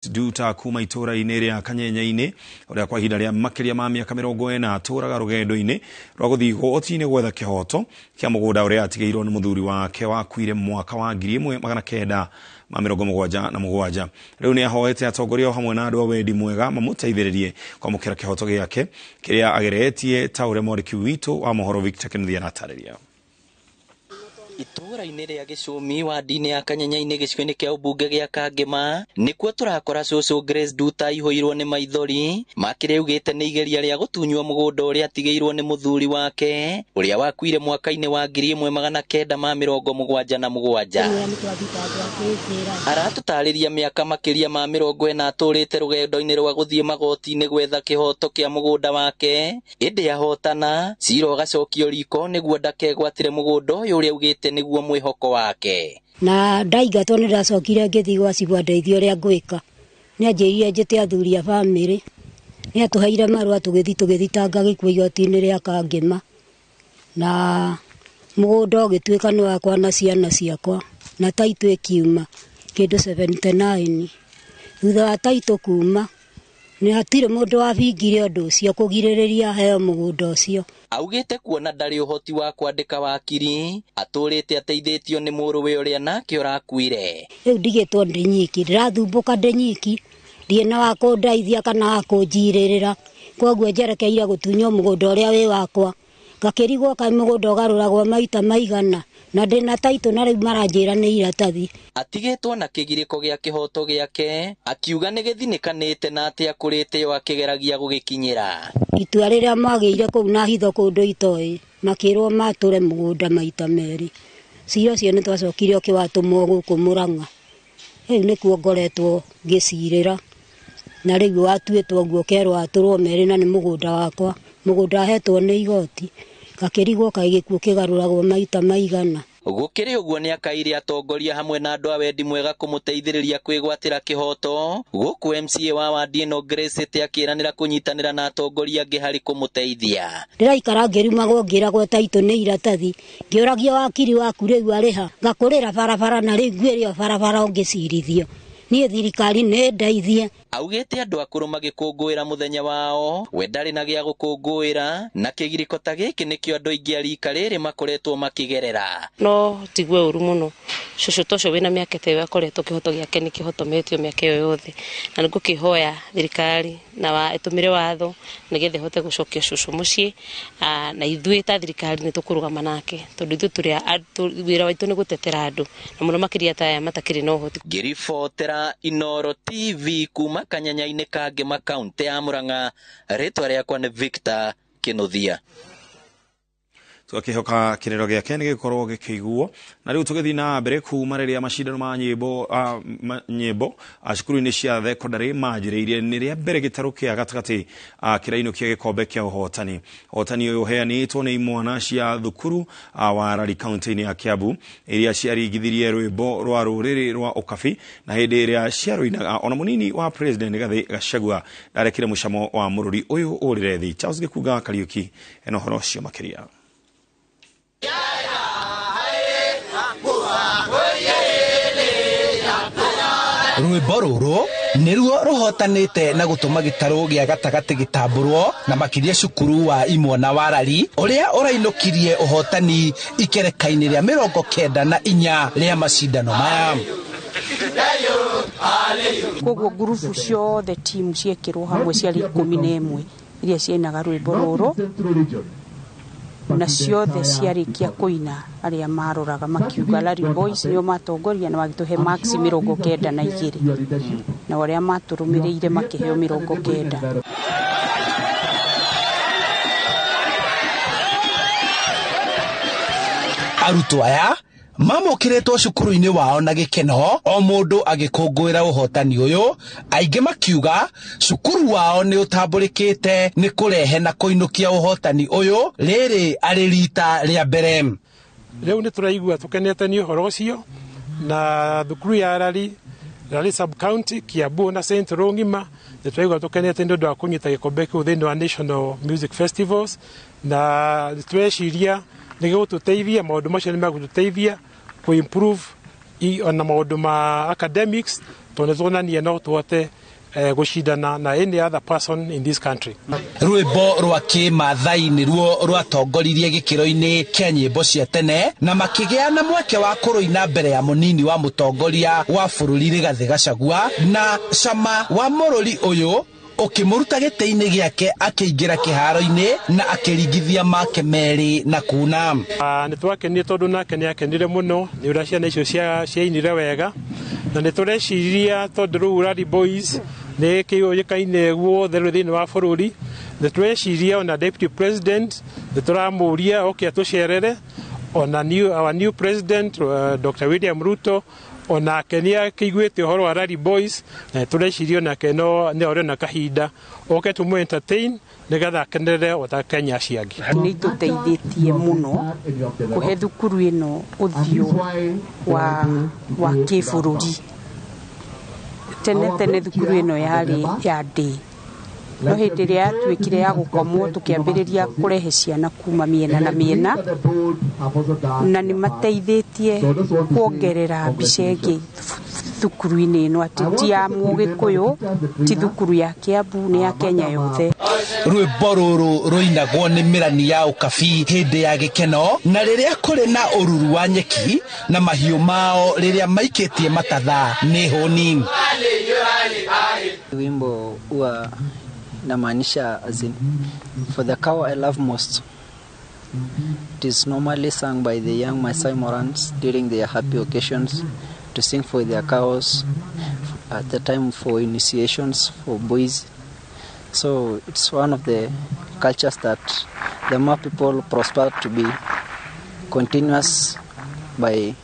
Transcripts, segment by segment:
Nduta kuma itũũra-inĩ rĩa Kanyenyainĩ ũrĩa kwa ihinda rĩa makĩria ma mĩaka 40 atũũraga rũgendo-inĩ rwa gũthiĩ igoti-inĩ gwetha kĩhoto kĩa mũgũnda ũrĩa atigĩirwo nĩ mũthuri wake wakuire mwaka wa 1977. Rĩu nĩ ahoete atongoria o hamwe na andũ a wendi mwega mamũteithĩrĩrie kwamũkĩra kĩhoto gĩake kĩrĩa ageretie ta ũrĩa mwandĩki witũ wa mohoro Victor Kinuthia aratarĩria. Itũũra-inĩ rĩa Gĩcũmi wadi-inĩ ya Kanyenyainĩ gĩcigo-inĩ kĩa ũmbunge gĩa Kangĩma nĩkuo tũrakora cũcũ Grace Nduta aihũirwo nĩ maithori makĩrĩa augĩte nĩ igeria rĩa gũtunywo mũgũnda ũrĩa atigĩirwo nĩ mũthuri wake ũrĩa wakuire mwaka-inĩ wa 1977. Aratũtarĩria mĩaka makĩria ma 40 atũrĩte rũgendo-inĩ rwa gũthiĩ magoti-inĩ gwetha kĩhoto kĩa mũgũnda wake, ĩndĩ ahotana cira ũgacokio riko nĩguo ndakegwatĩre mũgũnda ũyũ ũrĩa augĩte nĩguo mwĩhoko wake. Na ndaingatwo nĩ ndacokire ngĩthiĩ gwa cibũ andeithie ũrĩa ngwĩka. Nĩ anjĩrire njĩte athuri a bamĩrĩ, nĩ atũheire marũa tũgĩthiĩ tũgĩthitanga gĩkuũ igoti-inĩ rĩa Kangĩma, na mũgũnda ũgĩtuĩka nĩ wakwa na ciana ciakwa, na taitũ ĩkiuma kĩndũ 79. Thutha wa taitũ kuma nĩ hatirĩ mũndũ wabingire ũndũ ũcio kũgirĩrĩria heo mũgũnda ũcio. Augĩte kuona ndarĩ ũhoti wa kwandĩka wakiri, atũrĩte ateithĩtio nĩ mũrũwe ũrĩa nake ũrakuire. Rĩu ndigĩtwo ndĩ nyiki, ndĩrathumbũka ndĩ nyiki, ndirĩ na wa kũndeithia kana wa kũnjirĩrĩra, koguo njerekeire gũtunywo mũgũnda ũrĩa wĩ wakwa. Ngakĩrigwo kaĩ mũgũnda ũgarũragwo maita maigana, na ndĩna taitũ na rĩu maranjĩra nĩ iratathi. Atigĩtwo na kĩgirĩko gĩa kĩhoto gĩake, akiuga nĩ gĩthinĩkanĩte na atĩ akũrĩte o akĩgeragia gũgĩkinyĩra. Itua rĩrĩa magĩire kũu na hitho kũndũ itoĩ, makĩrwo matũre mũgũnda maita merĩ. Cira ũcio nĩ twacokire ũkĩwatũmwo gũkũ Mũrang'a. Rĩu nĩkuo ngoretwo ngĩcirĩra, na rĩu watuĩtwo ũguo ũkerwo watũrwo merĩ na nĩ mũgũnda wakwa, mũgũnda hetwo nĩ igoti. Ngakĩrigwo kaĩ gĩkuũ kĩgarũragwo maita maigana. Gũkĩrĩ ũguo nĩ akaire atongoria hamwe na andũ a wendi mwega kũmũteithĩrĩria kwĩgwatĩra kĩhoto, gũkũ MCA wa wadi ĩno Grace Ite akĩranĩra kũnyitanĩra na atongoria angĩ harĩ kũmũteithia. Ndĩraikara ngĩrumagwo ngĩragwo taitũ nĩ iratathi, ngĩũragio wakiri waku rĩu arĩha, ngakũrĩra barabara na rĩu ngwĩrĩo barabara ũngĩcirithio. Niĩ thirikari nĩ ndeithie. Augĩte andũ akũrũ magĩkũngũĩra mũthenya wao, we ndarĩ na gĩa gũkũngũĩra, na kĩgirĩko ta gĩkĩ nĩkĩo andũ aingĩ a rika rĩrĩ makoretwo makĩgerera. No njigue ũru mũno, cũcũ ta ũcio wĩna mĩaka ta ĩyo akoretwo kĩhoto gĩake nĩ kĩhotometio mĩaka ĩyo yothe, na nĩngũkĩhoya thirikari na ĩtũmĩre watho nĩgetha ĩhote gũcokia cũcũ mũciĩ, na ithuĩ ta thirikari nĩ tũkũrũgama nake, tondũ ithuĩ tũrĩ wĩra witũ nĩ gũtetera andũ, na mũno makĩria ta aya matakĩrĩ na ũhoti. Ngĩribotera Inooro TV kuma Kanyenyainĩ Kangĩma kaunti ya Murang'a, rĩtwa rĩakwa nĩ Victor Kinuthia. Tũgakĩhoka kĩrĩro gĩake nĩ gĩgũkorwo gĩkĩiguo. Na rĩu tũgĩthiĩ na mbere kuma rĩrĩa macindano ma nyĩmbo nyĩmbo cukuru-inĩ cia thekondarĩ manjĩrĩirie nĩ rĩa mbere gĩtarũ kĩa gatagatĩ kĩrainũkia gĩkombe kĩa ũhotani. Ũhotani ũyũ ũheanĩtwo nĩ imwana cia thukuru wa Rari kaunti-inĩ ya Kiambu iria ciaringithirie rwĩmbo rwa rũrĩrĩ rwa Ũkabi, na hĩndĩ ĩrĩa ciarũinaga ona mũnini wa President Rigathĩ Gachagua ndarekire mũcamo wa mũrũri ũyũ ũrĩre thĩ. Charles Gĩkunga Kariũki ena ũhoro ũcio makĩria. Rwĩmbo rũrũ nĩruo rũhotanĩte na gũtũma gĩtarũ gĩa gatagatĩ gĩtambũrwo na makĩria cukuru wa Imwana wa Rari ũrĩa ũrainũkirie ũhotani ikereka-inĩ rĩa 94 rĩa macindano maya. Koguo ngurubu ciothe timu ciekĩrwo hamwe ciarĩ 11 iria ciainaga rwĩmbo rũrũ, na ciothe ciarĩkia kũina arĩa maroraga makiuga Lari Boys nĩo matongoria na magĩtũhe max 92, na arĩa matũrũmĩrĩire makĩheo 90. Arutwo aya mamũkĩrĩtwo cukuru-inĩ wao na gĩkeno, o mũndũ agĩkũngũĩra ũhotani ũyũ, aingĩ makiuga cukuru wao nĩ ũtambũrĩkĩte nĩ kũrehe na kũinũkia ũhotani ũyũ rĩrĩ arĩ rita rĩa mbere. Rĩu nĩ tũraigua tũkenete nĩ ũhoro ũcio, na thukuru ya Rari, Rari sub county, Kiambu na Central ng'ima nĩ tũraigua tũkenete nĩ ũndũ wa kũnyita gĩkombe kĩu thĩinĩ wa National Music Festivals, na tũreciria nĩ gĩgũtũteithia, maũndũ macio nĩ megũtũteithia kũ improve ona maũndũ ma academics, tondũ nĩ tuonania no tũhote Gucindana na any other person in this country. Rwĩmbo rwa kĩmathai nĩruo rwatongoririe gĩkĩro-inĩ kĩa nyĩmbo cia tene na makĩgĩa na mweke wa kũrũina mbere ya mũnini wa mũtongoria wa bũrũri Rigathĩ Gachagua na cama wa mũrũri ũyũ ũkĩmũruta gĩtĩ-inĩ gĩake akĩingĩra kĩharo-inĩ na akĩringithia make merĩ na kuna. Nĩ twakenire tondũ nake nĩ akenire mũno nĩ ũrĩa ciana icio ciainire wega na nĩ tũreciria tondũ rĩu Rally Boys nĩ kĩũĩkaine guothe rĩu thĩinĩ wa bũrũri nĩ tũreciria ona deputy president nĩ tũramũria oke atũcerere ona our new president Dr. William Ruto onake nĩ akĩiguĩte ũhoro wa Rally Boys na tũreciria onake no nĩ orĩ na kahinda oke tũmũ entertain nĩgetha akenerere o ta Kenya acio angĩ. Nĩ itũteithĩtie mũno kũhe thukuru ĩno ũthiũ wa kĩbũrũri. Tene tene thukuru ĩno yarĩ ya ndĩ no hĩndĩ ĩrĩa yatuĩkire ya gũkomwo tũkĩambĩrĩria kũrehe ciana kuma mĩena na mĩena na nĩ mateithĩtie kuongerera mbica ĩngĩ thukuru-inĩ ĩno atĩ ti ya Mũgĩkũyũ ti thukuru ya Kiambu nĩ ya Kenya yothe. Rwĩmbo rũrũ rũinagwo nĩ mĩrani ya ũkabi hĩndĩ ya gĩkeno na rĩrĩa kũrĩ na ũruru wa nyeki na mahiũ mao rĩrĩa maikĩtie matatha nĩ hũni. Wimbo huwa inamaanisha as in for the cow I love most. It is normally sung by the young Maasai Morans during their happy occasions to sing for their cows at the time for initiations for boys. So it's one of the cultures that the more people prosper to be continuous by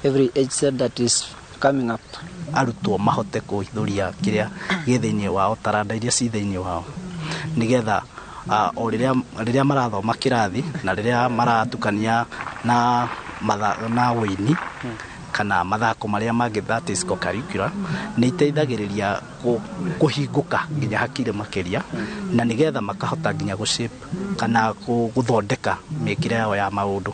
every age set that is coming up. Arutwo mahote kũhithũria kĩrĩa gĩ thĩinĩ wao taranda iria ci thĩinĩ wao nĩgetha o rĩrĩa marathoma kĩrathi na rĩrĩa maratukania na wũini kana mathako marĩa mangĩ, that is co-curricular, nĩ iteithagĩrĩria kũhingũka nginya hakiri makĩria na nĩgetha makahota nginya gũ-shape kana gũthondeka mĩkĩre yao ya maũndũ.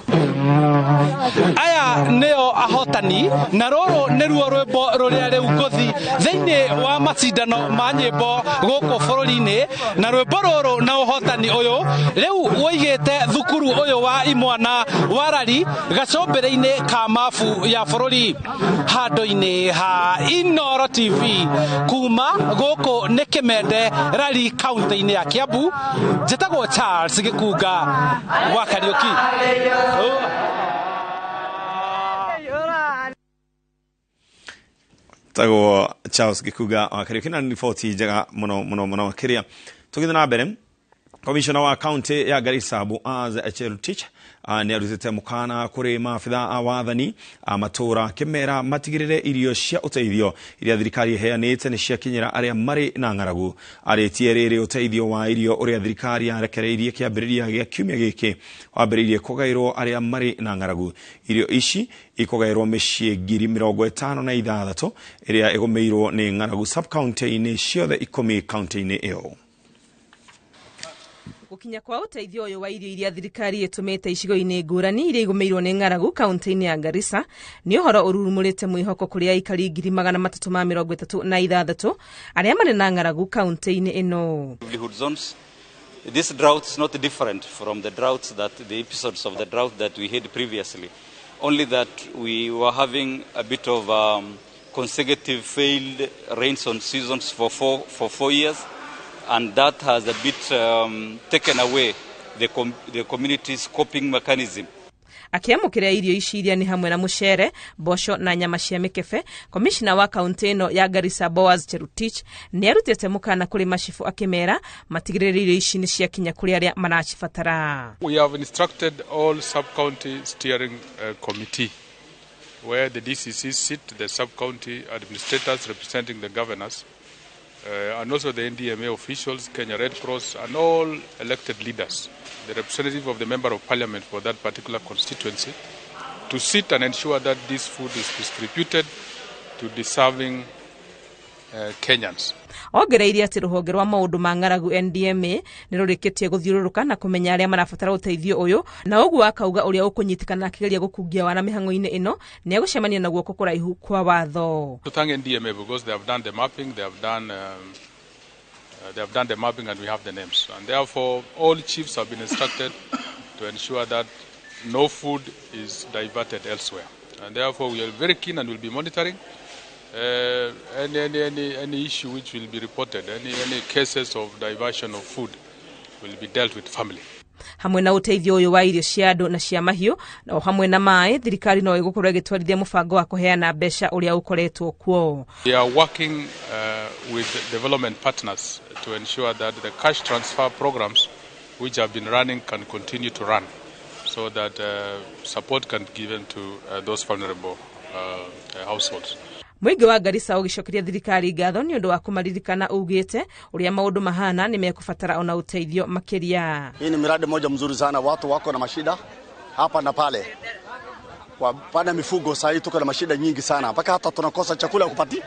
Aya nĩo ahotani na rũrũ nĩruo rwĩmbo rũrĩa rĩu ngũthi thĩinĩ wa macindano ma nyĩmbo gũkũ bũrũri-inĩ na rwĩmbo rũrũ na ũhotani ũyũ rĩu wũigĩte thukuru ũyũ wa imwana wa Rari gacũmbĩrĩ-inĩ ka mabu ya bũrũri handũ-inĩ ha Inooro TV kuma gũkũ nĩ Kĩmende Rari kaunti-inĩ ya Kiambu. Njĩtagwo Charles Gĩkunga wa Kariũki. Tagwo Charles Gĩkunga wa Kariũki na riboti njega mũno mũno mũno makĩria. Tũgĩthiĩ na mbere, Commissioner wa kaunti ya Garissa Boaz Cherutich nĩ arutĩte mũkana kũrĩ maabitha a wathani a matũra akĩmera matigĩrĩre irio cia ũteithio iria thirikari ĩheanĩte nĩ ciakinyĩra arĩa marĩ na ng'aragu. Arĩtie rĩrĩ ũteithio wa irio ũrĩa thirikari yarekereirie kĩambĩrĩria gĩa kiumia gĩkĩ wambĩrĩirie kũgaĩrwo arĩa marĩ na ng'aragu. Irio ici ikũgaĩrwo mĩciĩ 56,000 ĩrĩa ĩgũmĩirwo nĩ ng'aragu sub-county-inĩ ciothe 10 kaunti-inĩ ĩyo. Gũkinya kwa ũteithio ũyũ wa irio iria thirikari ĩtũmĩte icigo-inĩ ngũrani iria igũmĩirwo nĩ ng'aragu kaunti-inĩ ya Garissa nĩ ũhoro ũrurumũrĩte mwĩhoko kũrĩ aikari 336 arĩa marĩ na ng'aragu kaunti-inĩ ĩno. Livelihood zones. This drought is not different from the droughts that the episodes of the drought that we had previously, only that we were having a bit of consecutive failed rains on seasons for 4 years. And that has a bit taken away the community's coping mechanism. Akĩamũkĩra irio ici iria nĩ hamwe na mũcere, mboco na nyama cia mĩkebe, komishina wa kaunti ĩno ya Garissa Boaz Cherutich nĩ arutĩte mũkana kũrĩ macibũ akĩmera matigĩrĩre irio ici nĩ ciakinya kũrĩ arĩa maracibatara. We have instructed all sub-county steering committee where the DCCs sit, the sub-county administrators representing the governors, and also the NDMA officials, Kenya Red Cross, and all elected leaders, the representative of the Member of Parliament for that particular constituency, to sit and ensure that this food is distributed to deserving Kenyans. Ongereire atĩ rũhonge rwa maũndũ ma ng'aragu NDMA nĩ rũrĩkĩtie gũthiũrũrũka na kũmenya arĩa marabatara ũteithio ũyũ, na ũguo akauga ũrĩa ũkũnyitĩkana akĩgeria gũkungia wara mĩhang'o-inĩ ĩno nĩ egũcemania na guoko kũraihu kwa watho. To thank NDMA because they have done the mapping, they have done the mapping and we have the names. And therefore all chiefs have been instructed to ensure that no food is diverted elsewhere. And therefore we are very keen and will be monitoring any issue which will be reported, any cases of diversion of food will be dealt with firmly. Hamwe na ũteithio ũyũ wa irio cia andũ na cia mahiũ na o hamwe na maĩ, thirikari no ĩgũkorwo ĩgĩtwarithia mũbango wa kũheana mbeca ũrĩa ũkoretwo kuo. We are working with development partners to ensure that the cash transfer programs which have been running can continue to run so that support can be given to those vulnerable households. Mũingĩ wa Garissa ũgĩcokeria thirikari ngatho nĩ ũndũ wa kũmaririkana ugĩte ũrĩa maũndũ mahana nĩ mekũbatara ona ũteithio makĩria. Hii ni miradi moja mzuri sana, watu wako na mashida hapa na pale. Kwa pande mifugo sasa hii tuko na mashida nyingi sana, mpaka hata tunakosa chakula kupati.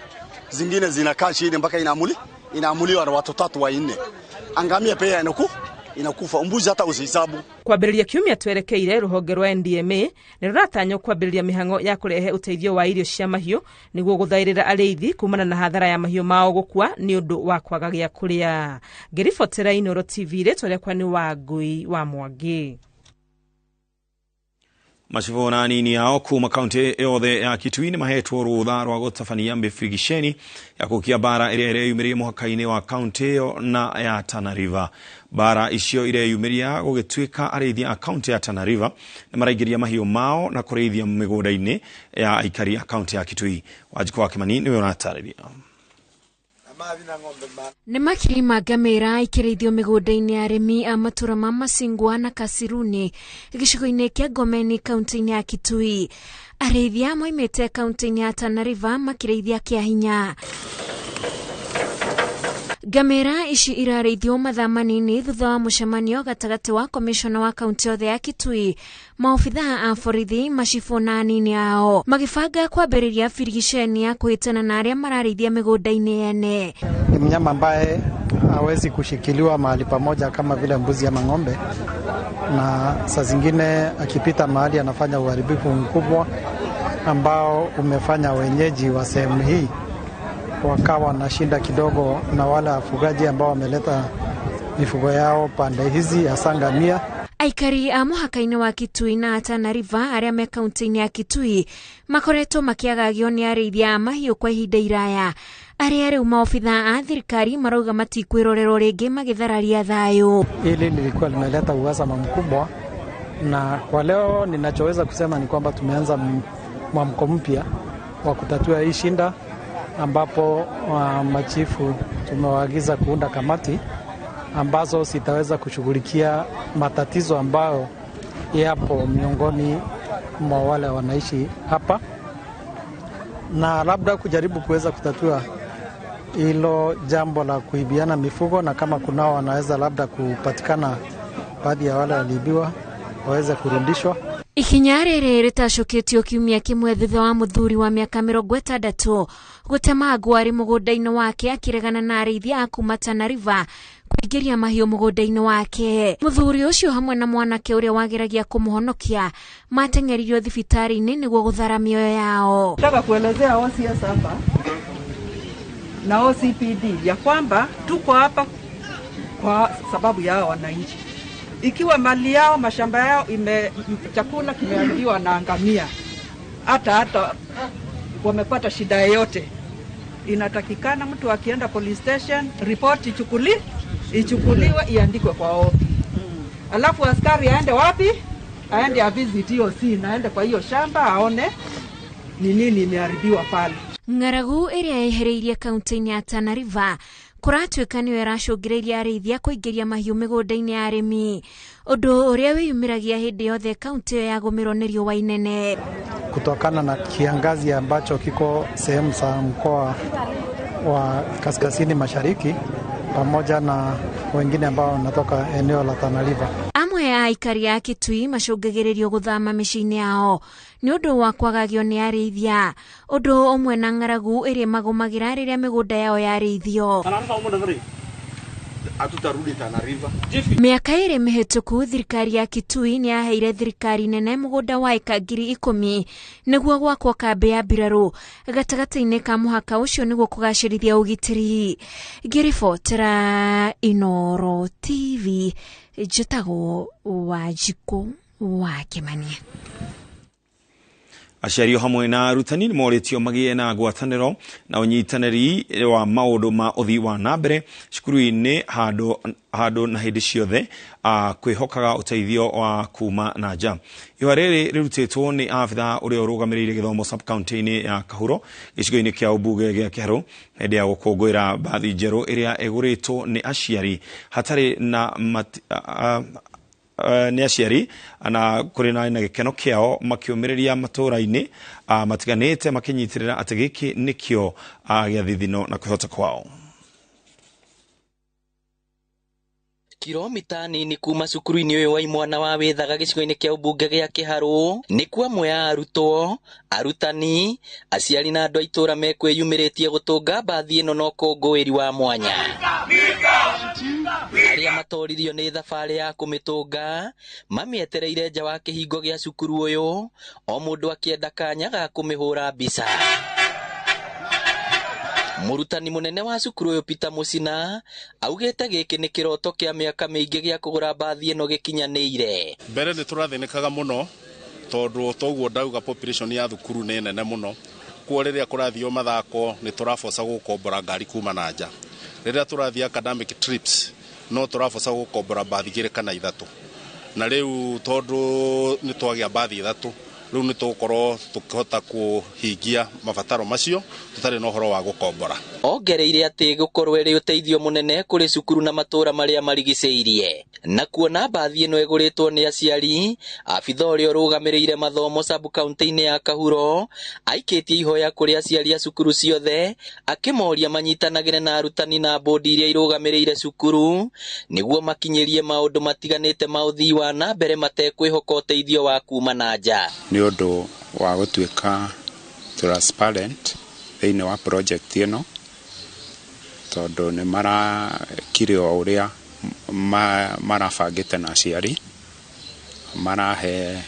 Zingine zinakaa chini mpaka inaamuliwa na watu 3 wa 4. Angamia pia inakufa, mbuzi hata usihesabu. Kwambĩrĩria kiumia twerekeire, rũhonge rwa NDMA nĩ rũratanywo kwambĩrĩria mĩhang'o ya kũrehe ũteithio wa irio cia mahiũ nĩguo gũthaĩrĩra arĩithi kumana na hathara ya mahiũ mao gũkua nĩ ũndũ wa kwaga gĩa kũrĩa. Ngĩribotera Inooro TV, rĩtwa rĩakwa nĩ Wangui wa Mwangi. Macibũ na anini ao kuma kaunti yothe ya Kitui nĩ mahetwo rũtha rwa gũtabania mĩbirigiceni ya kũkia mbara ĩrĩa ĩreyumĩria mũhaka-inĩ wa kaunti ĩyo na ya Tana River. Mbara icio ireyumĩria gũgĩtuĩka arĩithia a kaunti ya Tana River nĩ maraingĩria mahiũ mao na kũrĩithia mĩgũnda-inĩ ya aikari a kaunti ya Kitui. Wanjikũ wa Kĩmani nĩwe ũratarĩria. Nĩ makiri ma ngamĩra ikĩrĩithio mĩgũnda-inĩ ya arĩmi a matũra ma Masingwa na Kasiruni gĩcigo-inĩ kĩa Ngomeni kaunti-inĩ ya Kitui. Arĩithia moimĩte kaunti-inĩ ya Tana River makĩrĩithia kĩa hinya. Ngamĩra ici irarĩithio mathaa manini thutha wa mũcemanio gatagatĩ wa komishona wa kaunti yothe ya Kitui, maobithaa a borithi, macibũ na anini ao magĩbanga kwambĩrĩria birigiceni ya kũhĩtana na arĩa mararĩithia mĩgũnda-inĩ yene. Ni mnyama ambaye hawezi kushikiliwa mahali pamoja kama vile mbuzi ama ng'ombe, na saa zingine akipita mahali anafanya uharibifu mkubwa ambao umefanya wenyeji wa sehemu hii wakawa na shinda kidogo na wale wafugaji ambao wameleta mifugo yao pande hizi hasa ngamia. Aikari a mũhaka-inĩ wa Kitui na Tana River arĩa me kaunti-inĩ ya Kitui makoretwo makĩagagio nĩ arĩithia a mahiũ kwa ihinda iraya, arĩa rĩu maobithaa a thirikari marauga matikwĩrorerwo rĩngĩ magĩthararia thayũ. Hili lilikuwa limeleta uhasama mkubwa, na kwa leo ninachoweza kusema ni kwamba tumeanza mwamko mpya wa kutatua hii shinda, ambapo machifu tumewaagiza kuunda kamati ambazo sitaweza kushughulikia matatizo ambayo yapo miongoni mwa wale wanaishi hapa, na labda kujaribu kuweza kutatua hilo jambo la kuibiana mifugo, na kama kunao wanaweza labda kupatikana baadhi ya wale waliibiwa waweze kurudishwa. Ikinya rĩrĩ rĩtacũkĩtio kiumia kĩmwe thutha wa mũthuri wa mĩaka 60 gũtemangwo arĩ mũgũnda-inĩ wake akĩregana na arĩithia a kuma Tana River kũingĩria mahiũ mũgũnda-inĩ wake. Mũthuri ũcio hamwe na mwanake ũrĩa wageragia kũmũhonokia mateng'eririo thibitarĩ-inĩ nĩguo gũthara mĩoyo yao. Nataka kuelezea OCS hapa na OCPD ya kwamba tuko hapa kwa sababu ya wananchi. Ikiwa mali yao, mashamba yao, chakula kimeharibiwa na angamia, hata wamepata shida yoyote, inatakikana mtu akienda police station report ichukuliwe iandikwe kwa OP. Alafu askari aende wapi? Aende a visit hiyo scene, aende kwa hiyo shamba aone ni nini imeharibiwa pale. Ng'aragu ĩrĩa yehereirie kaunti-inĩ ya Tana River kũratuĩka nĩyo ĩracũngĩrĩirie arĩithia kũingĩria mahiũ mĩgũnda-inĩ ya arĩmi, ũndũ ũrĩa wĩyumĩragia hĩndĩ yothe kaunti ĩyo yagũmĩrwo nĩ riũa inene. Kutokana na kiangazi ambacho kiko sehemu za mkoa wa Kaskazini Mashariki pamoja na wengine ambao wanatoka eneo la Tana River. Amwe a a aikari a Kitui macũngagĩrĩrio gũthama mĩciĩ-inĩ yao nĩ ũndũ wa kwagagio nĩ arĩithia, ũndũ ũmwe na ng'aragu ĩrĩa magũmagĩra rĩrĩa mĩgũnda yao yarĩithio. Mĩaka 2 mĩhĩtũku thirikari ya Kitui nĩ yaheire thirikari nene mũgũnda wa ĩka 10,000 nĩguo gwakwo kambĩ ya mbirarũ gatagatĩ-inĩ ka mũhaka ũcio nĩguo kũgacĩrithia ũgitĩri. Ngĩribotera Inooro TV, njĩtagwo Wanjikũ wa Kĩmani. Aciari hamwe na arutani nĩ morĩtio magĩe na ngwatanĩro na ũnyitanĩri wa maũndũ ma ũthii wa na mbere cukuru-inĩ handũ na hĩndĩ ciothe kwĩhokaga ũteithio wa kuma na nja. Ihũa rĩrĩ rĩrutĩtwo nĩ abithaa ũrĩa ũrũgamĩrĩire gĩthomo sub-county-inĩ ya Kahuro gĩcigo-inĩ kĩa ũmbunge gĩa Kĩharũ hĩndĩ ya gũkũngũĩra mbathi njerũ ĩrĩa ĩgũrĩtwo nĩ aciari hatarĩ na nĩ aciari na kũrĩ na gĩkeno kĩao makĩũmĩrĩria matũũra-inĩ matiganĩte makĩnyitĩrĩra atĩ gĩkĩ nĩkĩo gĩa thithino na kwĩhota kwao. Kilomita nini kuma cukuru-inĩ ũyũ wa imwana wa Wĩthaga gĩcigo-inĩ kĩa ũmbunge gĩa Kĩharũ nĩkuo amwe a arutwo, arutani, aciari na andũ a itũũra mekwĩyumĩrĩtie gũtũnga mbathi ĩno na ũkũngũĩri wa mwanya. Arĩa matoririo nĩ thabarĩ ya kũmĩtũnga mamĩetereire nja wa kĩhingo gĩa cukuru ũyũ, o mũndũ akĩenda kanya ga kũmĩhũra mbica. Mũrutani mũnene wa cukuru ũyũ Peter Mũcina augĩte gĩkĩ nĩ kĩroto kĩa mĩaka mĩingĩ gĩa kũgũra mbathi ĩno gĩkinyanĩire. Mbere nĩ tũrathĩnĩkaga mũno tondũ toguo ndauga population ya thukuru nĩ nene mũno, kuo rĩrĩa kũrathio mathako nĩ tũraboca gũkombora ngari kuma na nja. Rĩrĩa tũrathiĩ academic trips no tũraboca gũkombora mbathi 2 kana 3, na rĩu tondũ nĩ twagĩa mbathi 3 rĩu nĩ tũgũkorwo tũkĩhota kũhingia mabataro macio tũtarĩ na ũhoro wa gũkombora. Ongereire atĩ gũkorwo ĩrĩ ũteithio mũnene kũrĩ cukuru na matũũra marĩa marigicĩirie, na kuona mbathi ĩno ĩgũrĩtwo nĩ aciari. Abitha ũrĩa ũrũgamĩrĩire mathomo sub-county-inĩ ya Kahuro aikĩtie ihoya kũrĩ aciari a cukuru ciothe akĩmoria manyitanagĩre na arutani na bodi iria irũgamĩrĩire cukuru nĩguo makinyĩrie maũndũ matiganĩte ma ũthii wa na mbere matekwĩhoka ũteithio wa kuma na nja. Nĩ ũndũ wa gũtuĩka transparent thĩinĩ wa project ĩno tondũ nĩ marakire o ũrĩa marabangĩte na aciari, marahe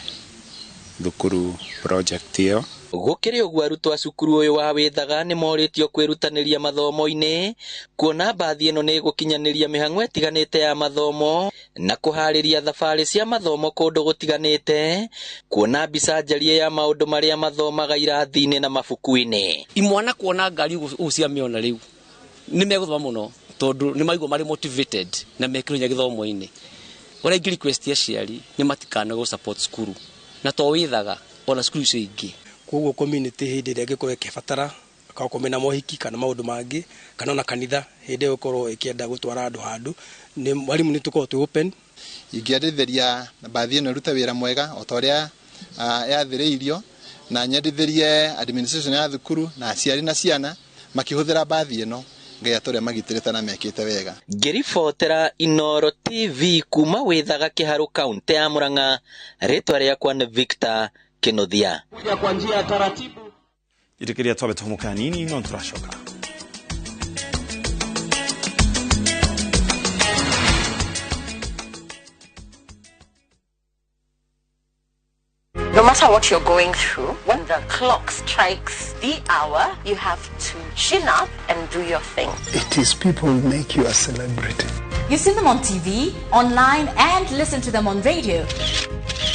thukuru project ĩyo. Gũkĩrĩ ũguo arutwo a cukuru ũyũ wa Wĩthaga nĩ morĩtio kwĩrutanĩria mathomo-inĩ kuona mbathi ĩno nĩ ĩgũkinyanĩria mĩhang'o ĩtiganĩte ya mathomo na kũharĩria thabarĩ cia mathomo kũndũ gũtiganĩte, kuona mbica njarie ya maũndũ marĩa mathomaga irathi-inĩ na mabuku-inĩ. Imwana kuona ngari ũguo ciamĩona rĩu nĩ megũthoma mũno tondũ nĩ maigua marĩ motivated na mekĩrwo nginya gĩthomo-inĩ. Ũrĩa ingĩ request aciari nĩ matikane gũ support cukuru na to Wĩthaga ona cukuru icio ingĩ. Koguo community hĩndĩ ĩrĩa ĩngĩkorwo ĩkĩbatara akorwo mena mohiki kana maũndũ mangĩ kana ona kanitha hĩndĩ ĩyo ĩkorwo ĩkĩenda gũtwara andũ handũ, nĩ mwarimũ nĩ tũkorwo twĩ open. Ingĩendithĩria mbathi ĩno ĩrute wĩra mwega o ta ũrĩa yathĩrĩirio, na nyendithĩrie administration ya thukuru na aciari na ciana makĩhũthĩra mbathi ĩno Ngai atũre magitĩrĩte na mekĩte wega. Ngĩribotera Inooro TV kuma Wĩthaga Kĩharũ kaunti ya Murang'a, rĩtwa rĩakwa nĩ Victor Kĩnuthia. Kwa njia ya taratibu itikiria twabe tũhũmũka nini no tũracoka. No matter what you're going through, when the clock strikes the hour, you have to chin up and do your thing. It is people who make you a celebrity. You see them on TV, online, and listen to them on radio.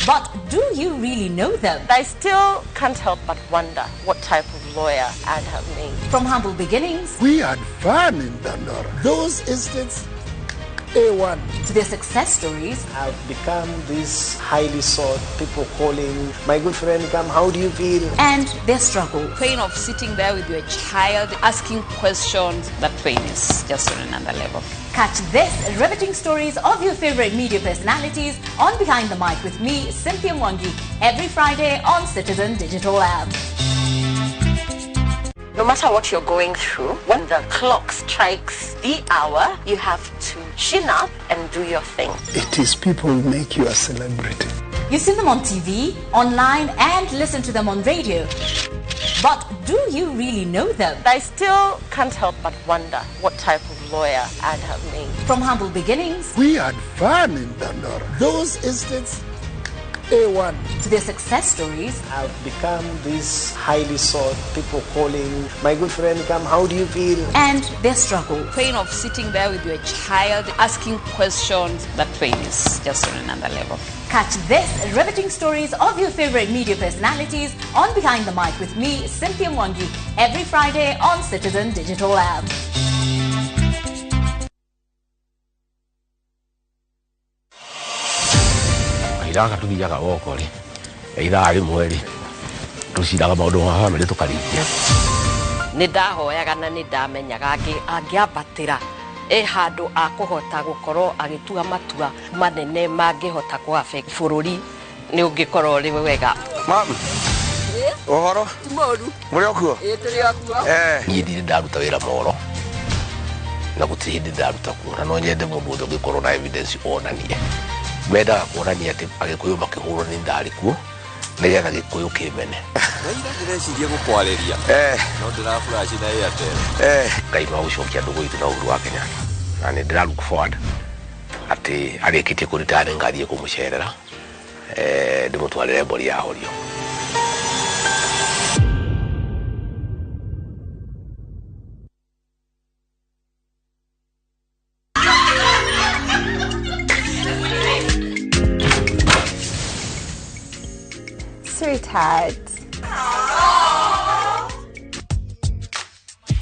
But do you really know them? I still can't help but wonder what type of lawyer I'd have made. From humble beginnings. We had fun in Dandora. Those estates, A1. To their success stories. I've become this highly sought, people calling, my good friend, come, how do you feel? And their struggle. Pain of sitting there with your child, asking questions, that pain is just on another level. Catch this riveting stories of your favorite media personalities on Behind the Mic with me, Cynthia Mwangi, every Friday on Citizen Digital App. No matter what you're going through, when the clock strikes the hour, you have to chin up and do your thing. It is people who make you a celebrity. You've seen them on TV, online, and listen to them on radio. But do you really know them? I still can't help but wonder what type of lawyer I'd have made. From humble beginnings. We had fun in Dandora. Those estates, A1. To their success stories. I've become this highly sought, people calling, my good friend, come, how do you feel? And their struggle. Pain of sitting there with your child, asking questions, that pain is just on another level. Catch this riveting stories of your favorite media personalities on Behind the Mic with me, Cynthia Mwangi, every Friday on Citizen Digital App. Kahinda gaka tuthiaga woko rĩ, ithaa rĩmwe rĩ, tũciraga maũndũ ma bamĩrĩ tũkarĩkia. Nĩ ndahoyaga na nĩ ndamenyaga angĩambatĩra handũ akũhota gũkorwo agĩtua matua manene mangĩhota kũ affect bũrũri nĩ ũngĩkorwo ũrĩ wega. Mam, ũhoro? Ti mũru. Mũrĩ o kuo? Ĩĩ tũrĩ o kuo. Niĩ ndirĩ ndaruta wĩra moro na gũtirĩ hĩndĩ ndaruta kuo, na no nyende mũndũ wothe ũngĩkorwo na evidence onanie. Mendaga kuonania atĩ Agĩkũyũ makĩhũrwo nĩ ndarĩ kuo nĩgetha Gĩkũyũ kĩmene. Ndaira ndĩreciria gũkwarĩria no ndĩra flash na Airtel. Ngai no agũcokia ndũgũ itũ na Uhuru wa Kenyatta, na nĩ ndĩra look forward atĩ arĩkĩtie kũrita nĩ ngathiĩ kũmũcerera, ndĩmũtwarĩre mbũri ya horio. Sweetheart.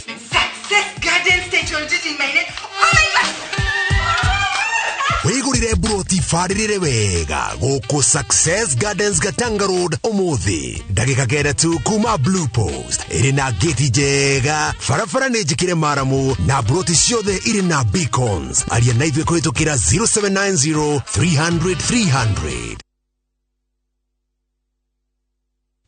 Success Gardens title deed in my name. Oh my God! Wigurire buroti barĩrĩre wega gũkũ Success Gardens Gatanga Road ũmũthĩ, ndagĩka 9 tu kuma Blue Post. Ĩrĩ na gĩti njega, barabara nĩ njĩkĩre maramu na buroti ciothe irĩ na beacons. Aria na ithuĩ kũhĩtũkĩra 0790 300 300.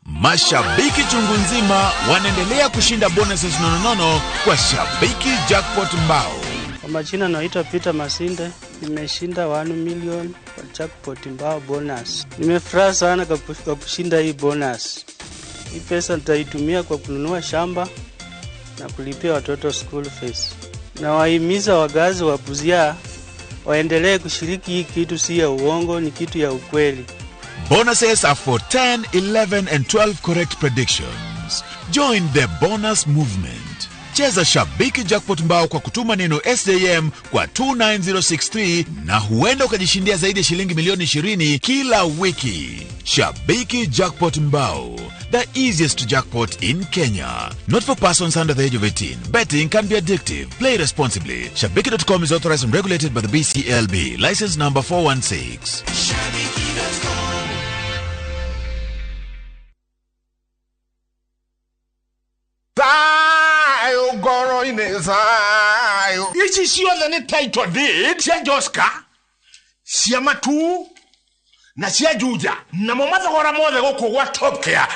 Mashabiki chungu nzima wanaendelea kushinda bonuses nononono kwa Shabiki Jackpot Mbao. Kwa majina naitwa Peter Masinde, nimeshinda 1 million kwa Jackpot Mbao bonus. Nimefurahi sana kwa kushinda hii bonus. Hii pesa nitaitumia kwa kununua shamba na kulipia watoto school fees. Na wahimiza wakazi wa Busia waendelee kushiriki hii kitu, si ya uongo, ni kitu ya ukweli. Bonuses are for 10, 11 and 12 correct predictions. Join the bonus movement. Cheza Shabiki Jackpot Mbao kwa kutuma neno SJM kwa 29063 na huenda ukajishindia zaidi ya shilingi milioni 20 kila wiki. Shabiki Jackpot Mbao, the easiest jackpot in Kenya. Not for persons under the age of 18. Betting can be addictive. Play responsibly. Shabiki.com is authorized and regulated by the BCLB. License number 416. Shabiki.com. Thayo ngoro-inĩ thayo. Ici ciothe nĩ title deed cia Joska, cia Matu na cia Juja, namo mathogora mothe gũkũ gwa Top Care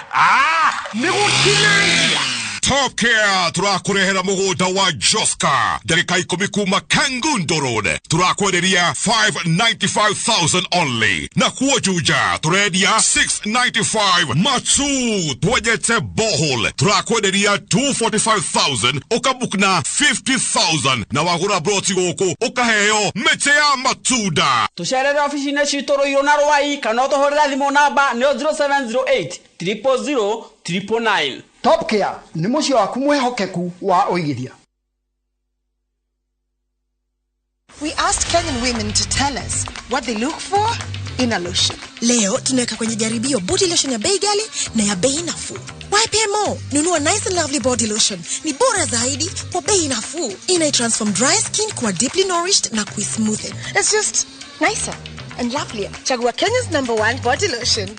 nĩ gũtinangia. Top Care tũrakũrehera mũgũnda wa Joska ndagĩka 10 kuma Kangundo Road, tũrakwenderia 595,000 only, na kuo Juja tũrendia 695. Matu twenjete borehole tũrakwenderia 245,000, ũkabook na 50,000, na wagũra broti gũkũ ũkaheo mĩtĩ ya matunda. Tũcerere ofici-inĩ citũ Rũirũ na Rwai, kana ũtũhũrĩre thimũ namba nĩyo 0708 000 999. Top Care nĩ mũciĩ waku mwĩhokeku wa ũigithia. We asked Kenyan women to tell us what they look for in a lotion. Leo tunaweka kwenye jaribio body lotion ya bei ghali na ya bei nafuu. Why pay more? Nunua Nice and Lovely body lotion. Ni bora zaidi kwa bei nafuu. Ina transform dry skin kuwa deeply nourished na kuismoothen. It's just nicer and lovelier. Chagua Kenya's #1 body lotion.